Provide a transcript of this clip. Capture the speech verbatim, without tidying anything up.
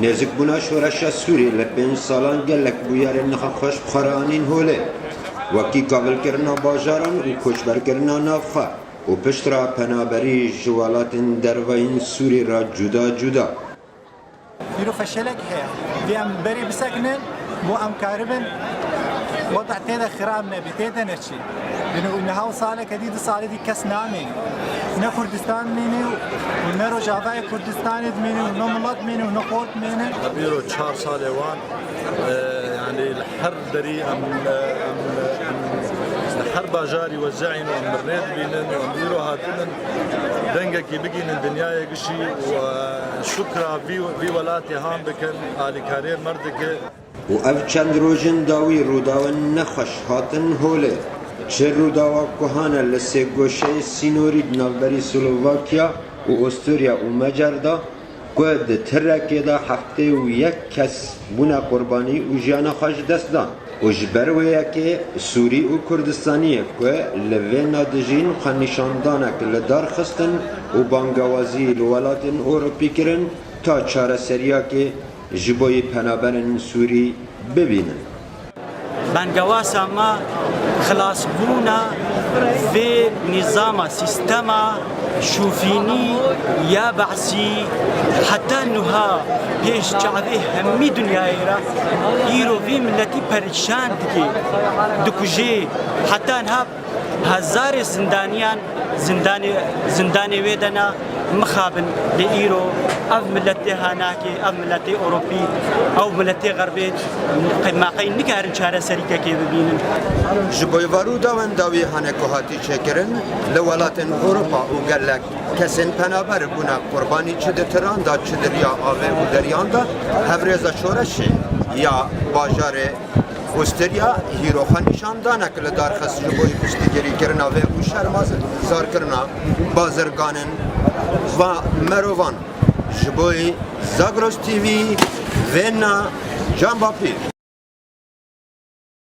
Nêzikbûna şoreşa Sûrî li pênc salan gelek bûyerên nexweş bi xwe re anîn holê, wekî kavilkirina bajaran û koçberkirina navxwe û piştre penaberî ji welatên dervayîn Sûrî re cuda cuda. Îro feşelek heye. Vê em berê bisekinin, bo em karibin weda tê de xirab nebe, tê de neçî. Yanî û niha û saleke dî, du salê dî kes namêne. Ne Kurdistan mîne û ne Rojavayê Kurdistanê dimêne û ne milet mîne û ne xort mîne. Em îro çar salê wan, e, yanî li her derî em, e, em, e, em li her bajarî wezeyîn û em bi rê dibînin û em îro hatinin dengekî bigînin dinyayê gişî û, e, şukra vî, vî welatê han bikin, alîkariyê merdikê. Û ev çend roj in dawî rûdawên nexweş hatin holê. Çi rûdawa ku hane li sê goşeyê sînorî di navberî Slovakya û Osturya û Mecar de, ku di tirekê de heftê û yek kes bûne qurbanî û jiyana xwe ji dest dan. Û ji ber wê yekê Sûrî û Kurdistaniyê ku li vê na dijîn xwenîşandanek li dar xistin û bangewazî li welatên Ewropî kirin ta çareseriyakê ji bo yê penaberên Sûrî bibînin. Bangewasa me xilasbûna vê nîzama, sîstema şûfînî ya Be'sî heta nuha pêş çavê hemî dinyayê re îro vî miletî perîşan dike, dikuje. Heta niha hezarê zindaniyan zindanê, zindanê wê de ne mixabin. Lê îro ev miletê hanakê, ev miletê Ewropî, ew miletê Xerbê qey-, me qey nikarin çareserîkekê bibînin. Ji bo va rûdawên dawî hane ku hatî çêkirin, li welatên Ewropa û gelek kesên penaber bûne qurbanî çi di tiran de, çi di riya avê û deriyan de. Hevrêza şoreşê ya bajarê Ostirya hîro xwenîşandanek li dar xist ji bo piştgirîkirina vê û şermazarkirina bazirganên va merovan. Ji bo Zagros T V, Vêna, Can Bapîr.